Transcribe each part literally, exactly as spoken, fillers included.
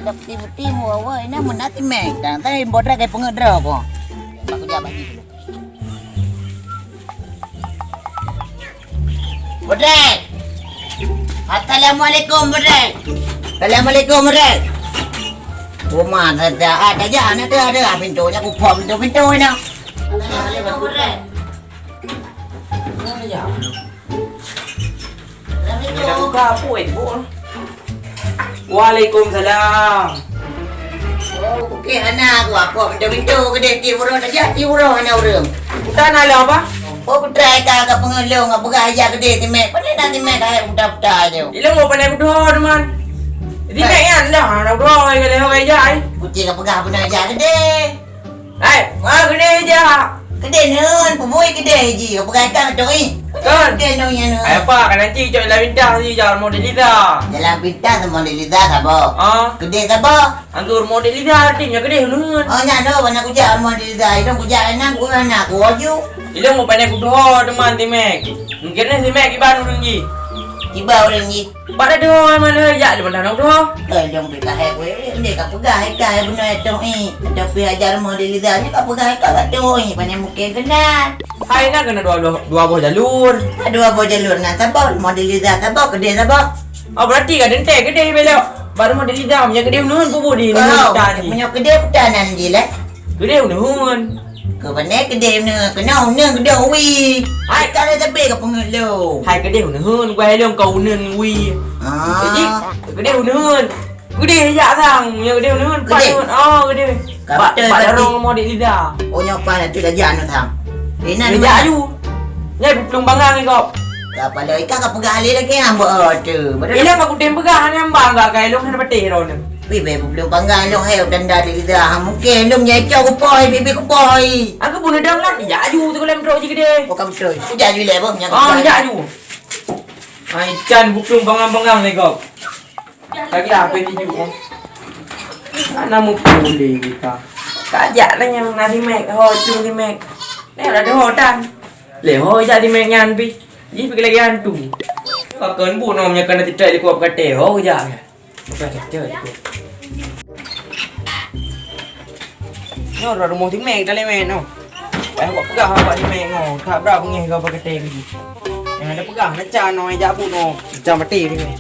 Bukti-bukti mu awai na meunan timek. Dan tai bodra kai peungeut droe ko. Bak kujak bak jih. Bodra. Assalamualaikum, Bodra. Assalamualaikum, Bodra. Rumah saja ada aja anak tu ada pintu nya kupok pintu-pintu na. Assalamualaikum, Bodra. Assalamualaikum. Dah buka apa, eh, Bu? Waalaikumsalam. Oh, bukeh hana aku apa pintu-pintu kedeh ti ureueng saja ti ureueng hana ureueng. Utan halo apa? Oh, putra ka ka pengelong ka peugah aja kedeh ti mek. Pane na ti mek ka putra-putra je. Ilong mau pane kudoh teman. Ti mek nyan dah hana kudoh ai ka lehong ai jai. Kucing ka peugah beuna aja kedeh. Hai, ma keudeh jak? Keudeh neuen, peubui keudeh jih. Peugah ikan beutôi. Kon. Keudeh neuen nyan neuen. Hai apa, kan nanti cok dalam bintang jih, jalan model Liza. Dalam bintang sama model Liza saboh. Ah. Keudeh saboh. Anggur model Liza, artinya keudeh neuen. Oh, nyan doh, mana kujak model Liza. Ilong kujak enam, ku mana ku waju. Ilong mau pandai kudoh teman timek. Mungkin ni timek kiban ureueng jih. Kiban ureueng jih. Bak dah doh mana jak di mana doh. Eh, dong pi kahai kue. Ni ka peugah hai kahai beuna tong i. Tapi ajar model Liza ni ka peugah hai ka tong i. Pane mungkin kenal. Hai na kena dua boh, dua boh jalur. Ka dua boh jalur na saboh model Liza saboh keudeh saboh. Oh, berarti ka dente keudeh belok. Baru model Liza punya keudeh neuen bubu di neuen tadi. Punya keudeh putanan jih lah. Keudeh neuen. Keu pane keudeh neuen, keunoe neuen keudeh wi. Hai. Ka lheueh sabe ka peungeut lôn. Hai keudeh neuen, guai lôn ka uneuen wi. Ah. Jadi, keudeh neuen. Keudeh jak sang, ya keudeh neuen. Keudeh. Pat neuen. Oh, keudeh. Ka beutôi berarti. Darong model Liza. Oh, nyoe pat tu dah jak aneuk sang. Inan jak aju. Nyai peuplueng bangang ni kok. Ka pala ikan ka peugah lé lagèe hamba tu. Padahal ilang aku tem peugah ni hamba enggak kai lôn hana pateh droeneuh. Wih, bèk peuplueng bangang lôn hai tanda di lidah. Mungkin lôn nyai cok kupoi, bibit kupoi. Aku pun dang lah, jak aju tu kalau trok ji keudeh. Oh, ka beutôi. Aku jak aju lé, Bang. Oh, jak aju. Ai can peuplueng bangang-bangang ni kok. Lagi apa tijuk, Bang? Mana mupulih kita? Kajak lah nyang na rimek, ho tu rimek. Ni ada ho tan. Lé ho jak rimek nyan pi. Ji pi lagi hantu. Pakon bu nom nyan kana titai di kuah pekate ho jak. Bukan titai di kuah. Nyoe rumoh timek dalam mek noh. Payah buat peugah bak timek noh. Tak bra bengeh kau pekate ke ji. Nyang ada peugah macam noh jak bu noh. Macam mati timek.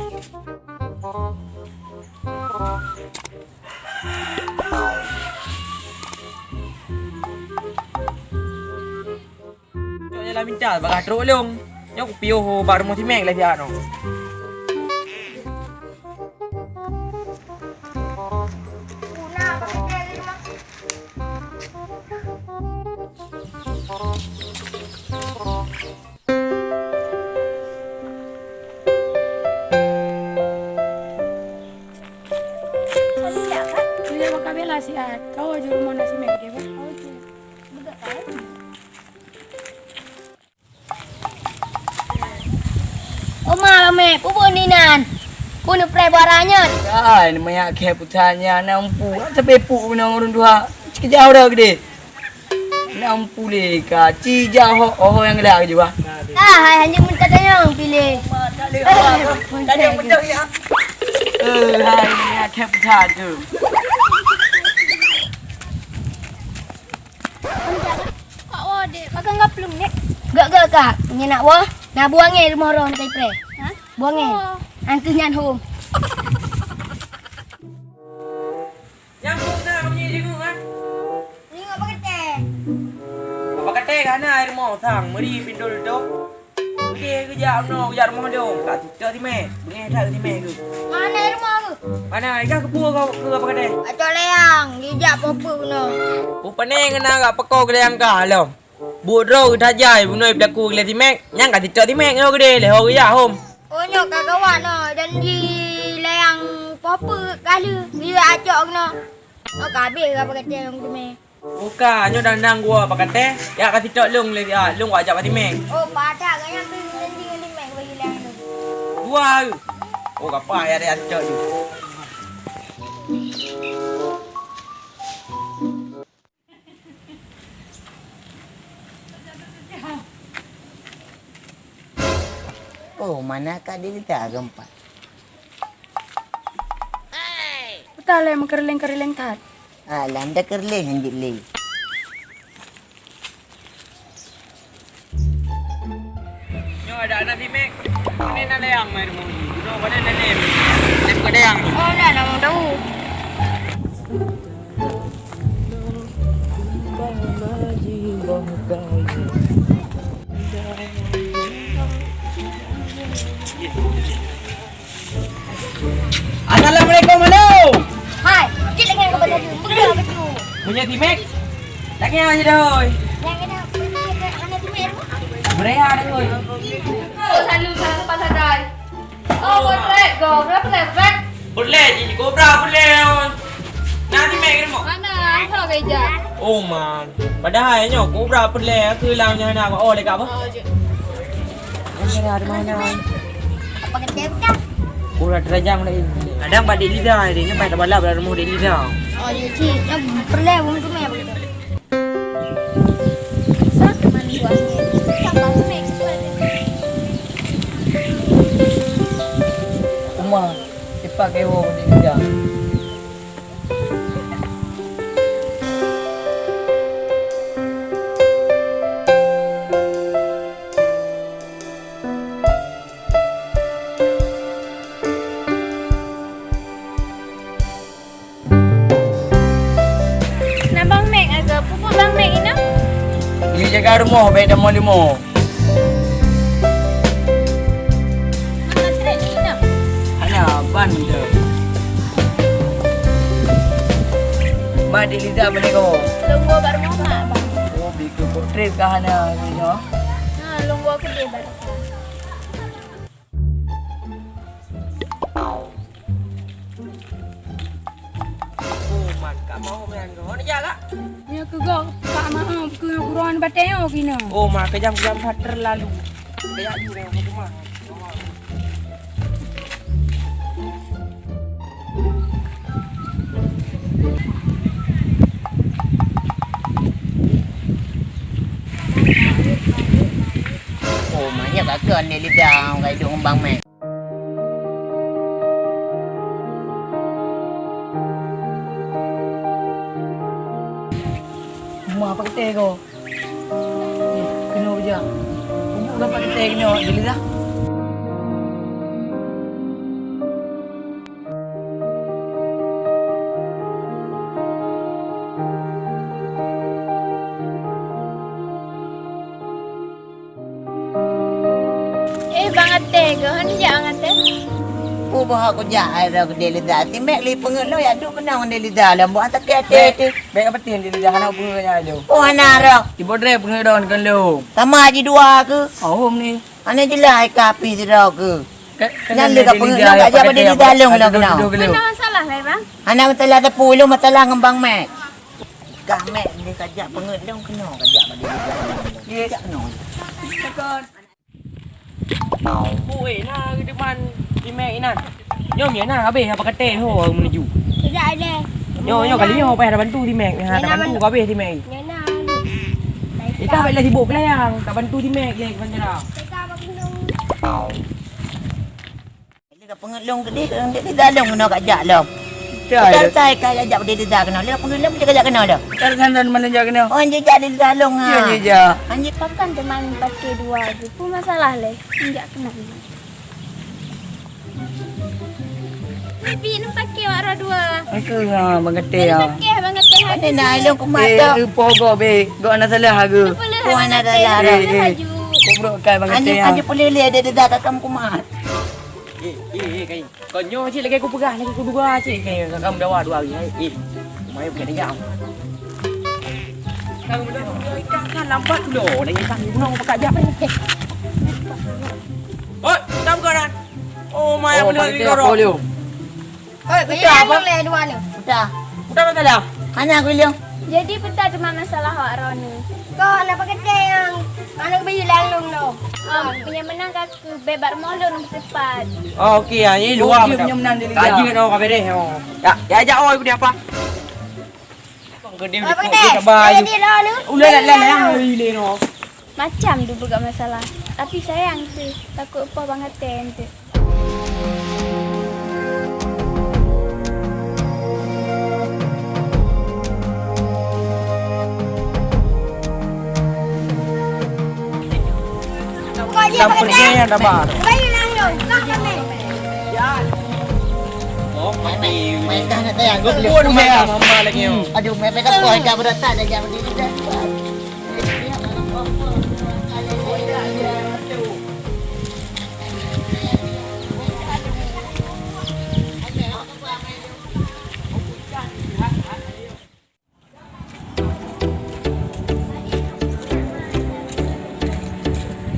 Cok jalan pintas, bagah trok lông. Nyoe kupiôh bak rumoh timek lé siat nyoe. Bila baka bela siat, kau aju rumoh nasi mek deh, bah. Oma, Mek, peue buet ni nan? Peue neupreh bara nyan? Ai, neumeujak khée putra nyan, na umpu. Sabe pu meunang ureueng tuha. Cikeujah uroe geude. Na umpu lé ka. Ci jak ho, ho nyang geuda keujua. Ah, hai hanjeuet meutatanyong piléh. Tanyong beutôi ya. Eh, hai, neumeujak khée putra tu. Kak woe, Dek. Pakon ka plueng, Dek? Gak, gak, Kak. Nyan nak woe. Na buang ngai rumoh roh na kai preh. Ha? Buang ngai. Oh. Angkeuh nyan hom. Nyang hom na meunyoe jinguk, ha? Jinguk pakate. Pakate ka na rumoh sang, meuri pindol tu. Udeh geujak meunoe, geujak rumoh dong. Ka tutoe timeh. Beungéh that timeh geuh. Mana rumoh geuh? Mana? Ikah keupeue kau keu apa kadai? Acok leuang, geujak poh peue keunoe. Peue pane ngeuna gak peuko geuleuang ka lom. Buet droe geuh that jai bunoe peulaku geulah timek, nyang ka tutoe timek nyoe geudeh lé ho geujak hom. Oh, nyoe ka gawat noh, janji leuang poh peue ka lheueh geujak acok keunoe. Oh, ka habéh gak apa kata nyang timeh. Buka, nyoe dang-dang gua bak katée, jak ka sitok lông lé siat, lông wajak bak timeng. Oh, padak gata nyan pih meunjanji ngon timeng bagi lé lông. Dua. Oh, gapa ya ada sitok tu. Oh, mana Kak Delita keempat? Ka lé meukeureuléng-keureuléng that. Alah, ndak keureuléng hanjeuet lé. Nyoe ada anak si Mek. Ini nak dayang main rumah ni. Duduk pada nenek. Nenek bukan dayang ni. Oh, dah nama tahu. Assalamualaikum, halo. Hai, cit lagi yang kau benda tu. Pergi lah betul. Punya timek? Lagi yang aja doi. Yang kena pernah ada anak timek tu. Berehat doi. Oh, selalu salah tempat sadai. Oh, potret kau. Berapa potret? Boleh je, kobra boleh. Nah, timek ke rumah? Mana? Apa kau ejak? Oh, man. Padahal nyoe kobra peureulèe aku hilang nyoe hana aku. Oh, leka apa? Oh, je. Ini ada mana? Apa kata pecah? Kobra terajang lagi. Kadang bak Dek Liza dia nyoe pai tabalap dalam rumah Dek Liza. Oh, je cik. Nyoe peureulèe wong tu meh apa kata? Sa teman buahnya. Siapa tu meh? Uma, cepat ke wong Dek Liza. Nah, Bang Mek, agak pupuk Bang Mek inong. Di jaga rumoh, bèk tamong leumo. Mana trek ni, Inong? Hana, ban tu. Mak Dek Liza bani ko. Lunggu baru mau mak, Bang. Oh, bikeu potret ka hana ni, no? Ha, lunggu aku dia baru. Oh, man, ka mau meunan keu. Hana jak kak? Nyoe keu gob, ka mau keu buroe batèe nyoe keunoe. Oh, man, kejam-kejam that terlalu. Kayak tu deh, aku mah. Oh, manyak ka keu aneuk Liza, ka iduek ngon Bang Mek. Uma apa kata kau? Eh, kena kerja. Ibu dapat kata kena Dek Liza. Eh, Bang Ateng, keuhon jak Bang Ateng? Peue boh kujak ai droe keu Dek Liza. Timek li peungeut lôn, ya duek keunoe ngon Dek Liza lom. Buat sakét até. Bèk, bèk ka peutén Dek Liza hana peungeut nyan lôn. Oh, hana droe. Tiboh dré peungeut droe keunoe. Sama ji dua keuh. Oh, hom ni. Hana jeulaih ka pi sidroe keuh. Nyan lé ka peungeut lôn, ka jak bak Dek Liza lôn keunoe. Hana masalah lé, Bang? Hana masalah teupeu, lôn masalah ngon Bang Mek. Kah Mek, lé ka jak peungeut lôn keunoe, ka jak bak Dek Liza lôn. Jak keunoe. Oi, na geuduman di Mek inan. Nyoe mie na habéh apa kata ho menuju. Tidak ada. Nyoe, nyoe kali nyoe payah bantu di Mek. Ha, tak bantu ka habéh di Mek. Nyoe na. Ika bela sibuk pelayang, tak bantu di Mek je kepanjara. Ika bagi nung. Ini ka peungeut lôn gede, ka Dek Liza lôn keunoe ka jak lom. Dah, dah. Sai ka jak Dek Liza keunoe. Lôn peungeut lôn, dia ka jak keunoe dah. Dah, dah, dah, mana jak keunoe? Oh, dia jak Dek Liza lôn, ha. Ya, ya, ya. Anjing pakan teman pakai dua je. Apa masalah leh? Injak keunoe. Bibi nak pakai wak roh dua. Aku, ha, mengerti ya. Pakai mengerti hati. Mana nak lôn kumat dah. Eh, eh, pogo be. Gok nak salah aku. Apa leh? Gok nak salah. Eh, eh. Kubrok kai mengerti ya. Anjing, anjing boleh leh, dia dah takam kumat. Eh, eh, eh, kai. Kau nyoe cit lagèe ku peugah, lagèe ku duga cit. Kai, kau meudawa dua hari. Eh, eh. Mai bukan dia. Kau meudawa dua hari kan, kan lambat tu loh. Lagi kan gunung pekat jap. Oi, tam kau dah. Oh, mai apa lagi kau? Oi, payah apa? Lé dua ni. Udah. Udah masalah. Hanya aku lé. Jadi peue teuma masalah awak droeneuh? Kau nak pakai teh yang mana kau bagi lalu lo? Am, punya menang ka Bèk bak rumoh lôn teumpat. Oh, okey, ya, ini luar. Oh, dia punya menang dia. Kaji kat orang kabeh deh. Oh. Ya, ya, ajak oi, dia apa? Kau gede, apa kau deh? Dia sabar. Dia dah ni. Ulah lah, lah, lah, yang hari ni, no. Macam tu bukan masalah. Tapi sayang tu, takut apa bangat tu. Lam pergi yang sabar. Main, main, main dah nak tayang. Gua belum main dah. Mama lagi. Aduh, main, main dah. Kau dah berat tak dah jam ni dah.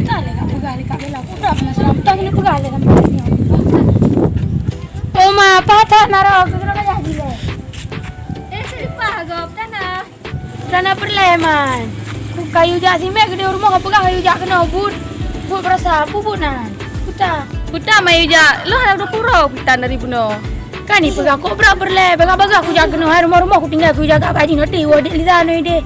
Ka lé ka peugah lé ka bela. Udah pernah seram. Tang ni peugah lé sampai ni. Oma, apa tak naro? Kena belajar gila. Eh, Syarifah, gop tanah. Tanah perleman. Kayu jak simek gede rumah ka peugah kayu jak kena but. But berasa, apa but nan? Puta. Puta mayu jak. Loh, ada pura puta dari bunoe. Kan ni peugah kok brat berlé, bagah-bagah ku jak keunoe, hai rumoh-rumoh ku tinggai, ku jaga bak jinoe ti, wah dek Liza noi deh.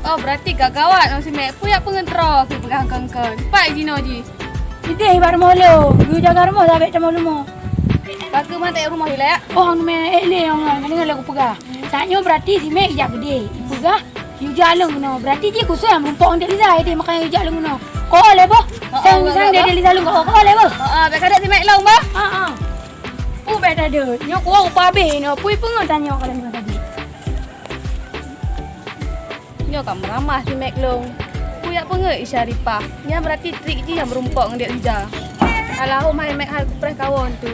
Oh, berarti gagawat nong simek. Peue yak peungeut droe keu peugah kon-kon. Pat jinoe jih? Ideh bak rumoh lo, ku jaga rumoh sabek teuma rumoh. Ka keu maté rumoh ilek? Oh, hang mé eh lé hang, hang deungoe lé ku peugah. Saat nyoe berarti simek ijak gede. Peugah, yu jak lôn keunoe. Berarti jih khusos nyang meurumpok ngon dek Liza, ideh makanya yu jak lôn keunoe. Ko lé boh. Sang, sang dek Liza lôn ko, ko lé boh. Heeh, bèk kadek simek lôn boh. Heeh. Pu bèk tadeuet. Nyoe kuwoe upabéh inoe. Pui peungeut tanyoe ka lheueh tadi. Nyoe ka meuramah si Mek lôn. Pu yak peungeut i Syarifah. Nyan berarti trik jih nyang meurumpok ngon Dek Liza. Alahom hai Mek hai kupreh kawon tu.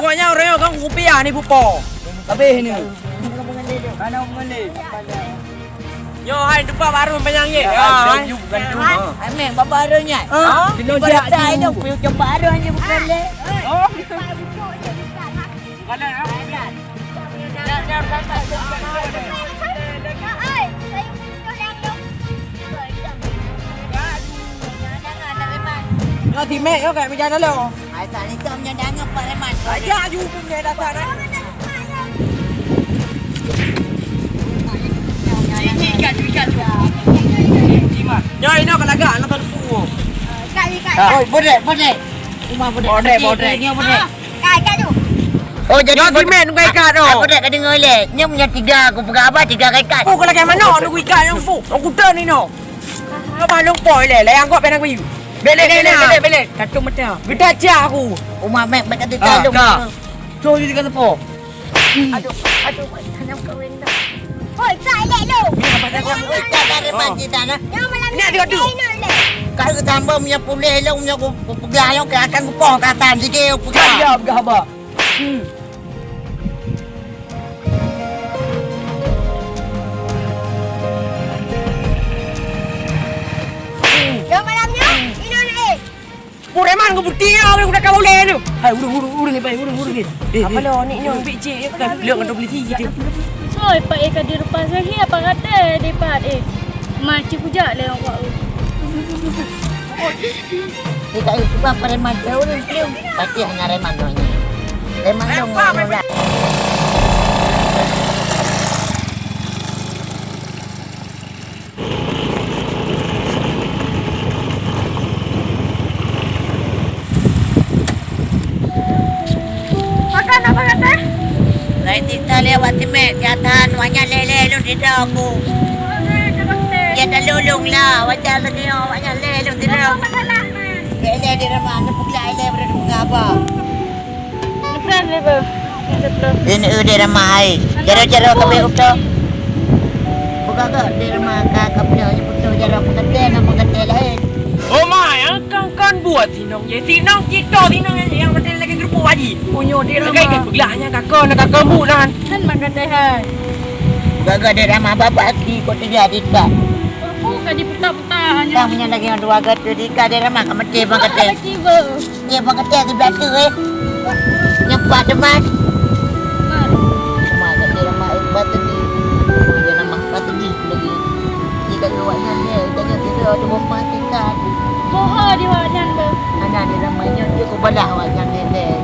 Pokoknya orang yang kamu kupiah ni pupo. Habis ni. Mana mengalir? Nyoe hai tempat baru panjang ye. Ya, hai. Hai, Meng, bapa baru nyan. Ha? Kena dia tu. Itu piu tempat baru hanya bukan le. Oh. Nyoe si Mek nyoe kat meja dalam. Ai tak ni kau menyandang apa Reman? Aja aju pun dia datang. Nyoe inoe ka lagak nonton pu. Oi, bodek, bodek. Rumah bodek. Bodek, bodek. Nyoe bodek. Kai, kai tu. Oh, jadi nyoe bodek. Simen bukan ikat tu. Ah, bodek ka deungoe lé. Nyoe punya tiga, aku peugah apa, tiga kai ikat. Oh, kalau kayak mana nunggu ikat yang pu. Aku dah ni no. Kau malu poi lé, layang kau pernah gue. Belek, belek, belek, belek. Kacau mata. Beda aja aku. Rumah Mek, Mek kata tak ada. Tu jadi kata po. Aduh, aduh, Mek, kena kawin dah. Hoi, tak elok lu. Ni apa tak kau? Oi, tak ada mati dah nah. Nyoe malam ni dia tu. Kalau tambah punya pulih lu, punya aku pegang lu ke akan kupong katan sikit aku pegang. Dia pegang apa? Hmm. Nyoe malam nyoe, inoe na eh. Preman kau putih ya, orang udah kau leh tu. Hai, urung, urung, urung ni, pai, urung, urung ni. Eh, apa lo ni nyoe? Ambil cik, ya kan? Lihat kan polisi gitu. Oi, Pak, eh, ka dilepas lagi apa kata dia, Pak, eh? Macam kujak leh awak. Ni tak ada sebab preman jauh ni, belum. Pasti hanya reman dong ni. Reman dong orang. Makan apa kata? Lai tita lewat timek, jatan, wanya lele, lun tidak aku. Ya dah lulung lah, wajar lagi, wanya lele, lun tidak. Lele di rumah, anda pukul lele, berada pukul apa? Ini eh, di rumah ai. Jaro-jaro kami utoh. Buka ke di rumah ka kapnya je betul jaro pengetel nama pengetel lain. Oh ma, yang kan kan buat sinong je. Sinong kita, sinong yang, yang betul lagi kerupuk haji. Punyo di rumah. Sebagai ke begelaknya kakak, nak kakak bu nan. Kan makan deh hai. Buka ke di rumah bapak ki kau tiga tiga. Kerupuk ka diputar-putar. Kamu yang lagi dua kata tiga di rumah ka mati pengetel. Lagi bu. Nyan bak keutek di batu, eh. Nyan pat teuma. Teuma keutek lemak, eh, batu ni. Dia nama batu ni lagi. Ni kat awak nyan, eh. Tanya kita ada bomba tingkat. Boha di awak nyan, beuh. Ana dia nama nyan, dia kubalah awak nyan, eh, eh.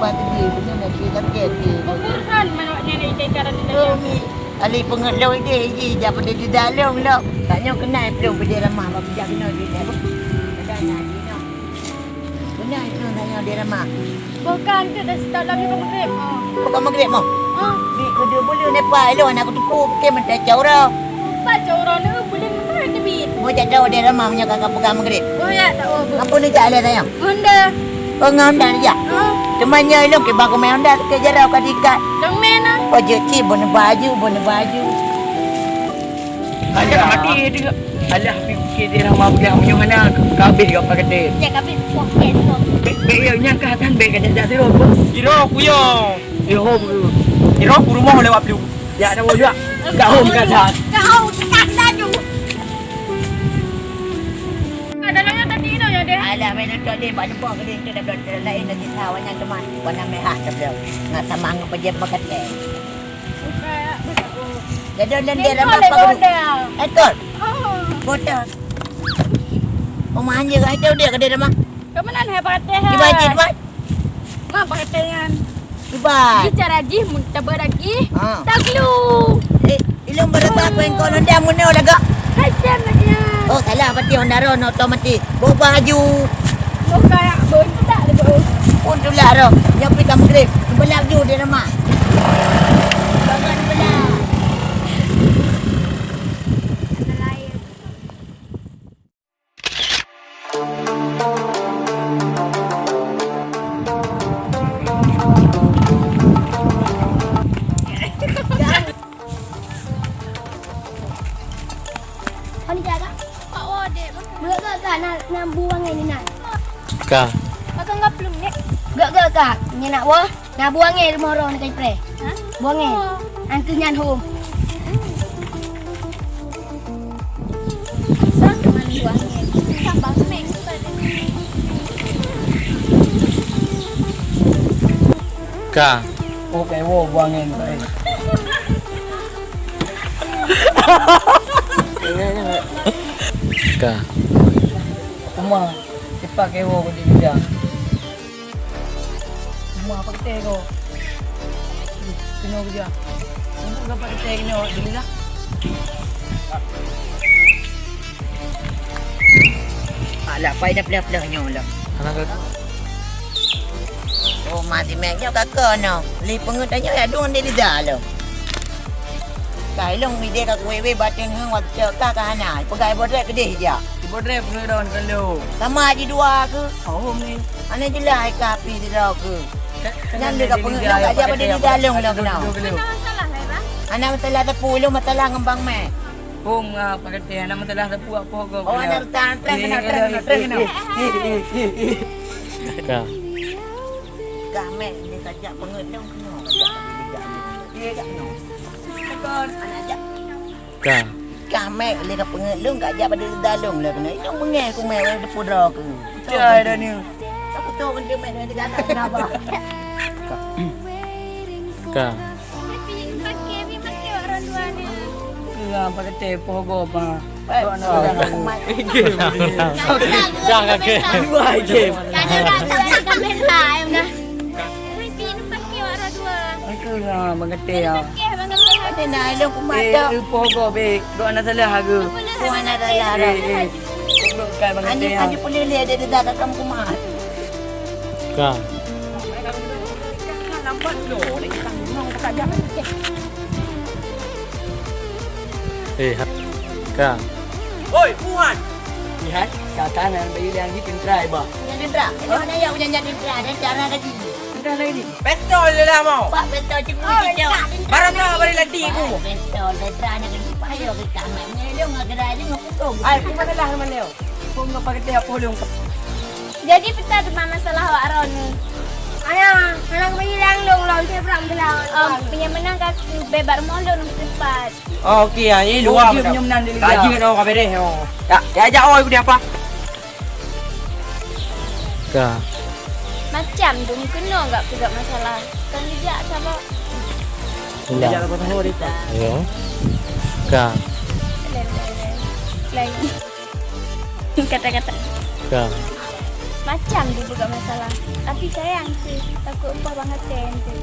Batu ni, benar nak dia sakit, eh. Boha kan awak nyan, eh, tingkat ada. Oh, ni. Kali peungeut lôn idéh jih, jak peudeh di dalong lom. Tanyoe keunai plueng peudeh ramah, bak bijak keunoe jih, eh. Keunai jih nyoe. Keunai plueng tanyoe di ramah. Bukan, tu dah start lagi pukul maghrib. Oh. Pukul maghrib, mo? Ah. Di kedua bulan ni, Pak, ilong anak kutuku, pakai mata caura. Pak, caura ni, bulan mana tebit? Mo jak tahu di ramah, meunyoe kakak peugah maghrib. Oh, ya, tak apa. Apa ni jak alai sayang? Honda. Oh, ngon Honda jak? Ha. Teuma nyoe ilong kiban kumè Honda, sakét jaroe ka diikat. Dong mè na? Oh, jeuet cit, bôh neuba aju, bôh neuba aju. Alah, mati dia. Alah, pikir dia ramah peugah meunyoe hana, ka habéh ka pakai. Ya, ka habéh poket tu. Bèk, bèk, ya, nyang ka akan bèk ka dah jaroe, bôh. Jaroe, kuyong. Jaroe, bôh. Jaroe, ku rumoh lewat Pelu. Ya, dah, bôh, ya. Ka hom ka dah. Ka hom ka dah tu. Ada nanya tadi no ya deh. Alah, main nonton deh, bak jumpa ke deh, tu dah belum lain lagi tahu nyan teman. Warna merah dah belum. Nak sama ngepeujeuet beukatèe. Bukan, bukan. Jadi, dan dia dah nampak dulu. Ekor. Oh. Bodoh. Rumah anjing kat itu dia ke dia rumah? Ke mana hai pakai teh? Di baju, di baju. Ma pakai teh nyan? Kiban. Bicara jih mun teuba dagih, ha. Taglu. Eh, ilong berapa pengkol Honda muno laga? Hajam aja. Oh, salah berarti Honda Ron otomatis. Bawa baju. Bukan, betul tak tu? Pun tulah roh. Nyopi kam grip. Belak ju di rumah. Bawa belak. Gak, gak, gak. Nyenak wah. Na buang eh rumoh roh ni kai preh. Ha? Buang eh. Oh. Angkeu nyan hom. Sang teman buang eh. Sambal semeng tu tadi. Ka. Oh, kai wo buang eh. Ka. Uma, cepat kai wo ke dia. Uma apa kita ko? Kena kerja. Untuk dapat kita kena dulu lah. Alah, pai dah pelah-pelah nyoe lah. Anak aku. Oh, mati mek nyoe kakak noh. Li peungeut nyoe ya dong di lidah lo. Kai long ide ka kuwe-we bateng hang wat cok ka ka hana. Pegai bodrek kedeh ja. Bodrek peungeut don kelo. Sama ji dua ke? Oh, ni. Ana jeulaih ka api sidroe keuh. Nyan lé ka peungeut lôn ka jak bak diri dalong lôn keunong. Hana masalah, Laira? Hana masalah teupeu, lôn masalah ngon Bang Mat. Hom, ah, Pak Kate, hana masalah teupeu, apa kau? Oh, hana masalah, trang keunoe, trang keunoe, trang keunoe. Ka. Ka, Mat, lé ka jak peungeut lôn keunong, ka jak bak diri dalong. Ka. Ka mek lé ka peungeut lôn ka jak bak diri dalong lé keunoe. Ilôn beungèh ku mek wai teupeu droe keuh. Cai dah ni. Aku tu keuneuk mek dengan gata kenapa? Ka. Keu apa kata poh gob ha. Kok nak dah mak. Dah kakek. Dua game. Kamera, kamera, kamera, em dah. Aku lah mengerti ya. Ada nak ilong kumat tak? Eh, poh gob eh. Kok nak salah aku. Kok nak salah dah. Eh, eh. Kok nak mengerti ya. Ani pulih lihat dia dah datang kumat. Ka. Eh, ha-, ka. Oi, Fuhan! Lihat, kata nan bayi lagi tentera, bah. Punya tentera? Ini mana ya punya tentera? Dan cara gaji. Tentera lagi ni. Pistol je lah mau. Pak pistol cikgu oh, cicok. Barang nak bari lagi aku. Pistol tentera nak gaji. Payo ke kamar. Ni dia ngak gerai je ngak pukul. Ai, aku mana lah mana dia? Aku ngak pakai dia pulung. Jadi peta teuma masalah awak droeneuh. Ana, hana meuhilang lôn lom, siap bram beulah. Om, meunyoe meunang ka keu bak rumoh lôn teumpat. Oh, oke ya, ini luar. Oh, dia meunyoe meunang dia. Gaji kena ka beres, oh. Ya, ya, jak, oh, ikut dia apa? Ka. Macam tu kena enggak peugah masalah. Kan dijak sama. Enggak. Dijak apa tahu dia, Pak? Ya. Ka. Lain, lain, lain. Lain. Kata-kata. Ka. Macam dia buka masalah. Tapi sayang sih, takut upah banget kan tu.